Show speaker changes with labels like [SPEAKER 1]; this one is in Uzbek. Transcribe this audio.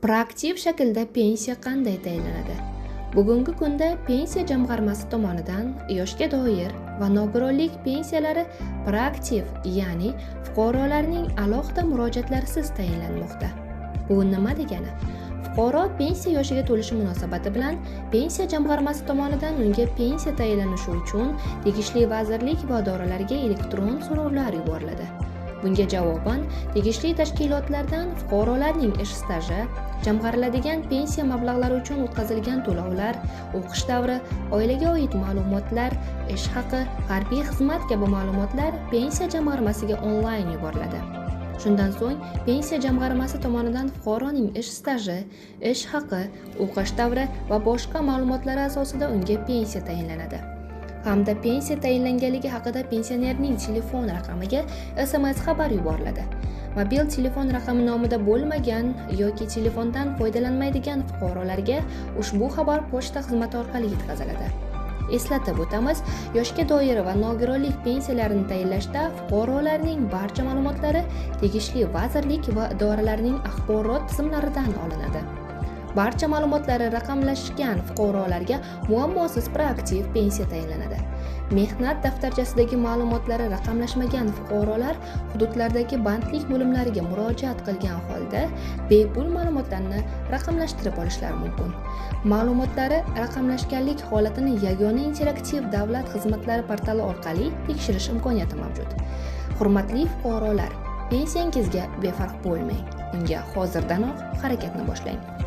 [SPEAKER 1] Proaktiv shaklda pensiya qanday tayinlanadi? Bugungi kunda Pensiya jamg'armasi tomonidan yoshga doir va nogironlik pensiyalari proaktiv, ya'ni fuqarolarning alohida murojaatlarisiz tayinlanmoqda. Bu nima degani? Fuqaro pensiya yoshiga to'lishi munosabati bilan Pensiya jamg'armasi tomonidan unga pensiya tayinlanishi uchun tegishli vazirlik va idoralarga elektron so'rovlar yuboriladi. Bunga javoban tegishli tashkilotlardan fuqarolarning ish staji, jamg'ariladigan pensiya mablag'lari uchun o'tkazilgan to'lovlar, o'qish davri, oilaga oid ma'lumotlar, ish haqi, harbiy xizmat kabi ma'lumotlar Pensiya jamg'armasiga onlayn yuboriladi. Shundan so'ng Pensiya jamg'armasi tomonidan fuqaroning ish staji, ish haqi, o'qish davri va boshqa ma'lumotlari asosida unga pensiya tayinlanadi. Hamda pensiya tayinlanganligi haqida pensionerning telefon raqamiga SMS xabar yuboriladi. Mobil telefon raqami nomida bo'lmagan yoki telefondan foydalanmaydigan fuqarolarga ushbu xabar pochta xizmati orqali yetkaziladi. Eslatib o'tamiz, yoshga doir va nogironlik pensiyalarini tayinlashda fuqarolarning barcha ma'lumotlari tegishli vazirlik va idoralarning axborot tizimlaridan olinadi. Barcha ma'lumotlari raqamlashgan fuqarolarga muammosiz proaktiv pensiya tayinlanadi. Mehnat daftarchasidagi ma'lumotlari raqamlashmagan fuqarolar hududlardagi bandlik bo'limlariga murojaat qilgan holda bepul ma'lumotlarni raqamlashtirib olishlari mumkin. Ma'lumotlari raqamlashganlik holatini yagona interaktiv davlat xizmatlari portali orqali tekshirish imkoniyati mavjud. Hurmatli fuqarolar, pensiyangizga befarq bo'lmang. Unga hozirdanoq harakatni boshlang.